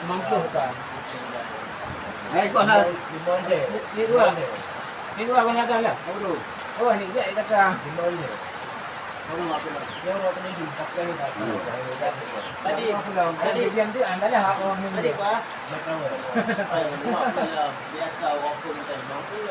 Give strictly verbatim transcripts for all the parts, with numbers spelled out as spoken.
Mampu ka. Hai, kau dah. Ni dua. Ni dua banyak dah lah. Oh, ni je kata. Tadi, tadi. Tadi, Pak. Biasa orang pun tak mampu.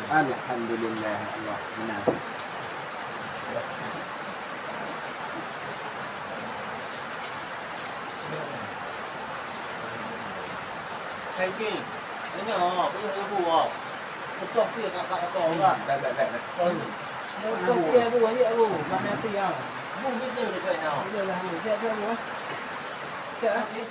Alhamdulillah, Allah benar. Hai, Pi. Tengok, penuh lampu, oh. Betul, Pi, kat, kat, kat, orang. Dah, dah, dah, dah. Oh. Betul, Pi, Abu, ayo, Abu. Mana Pi, ah? Abu, ni dia dekat, oh. Dia lah, Abu. Siap, siap, Abu, eh. Siap, eh.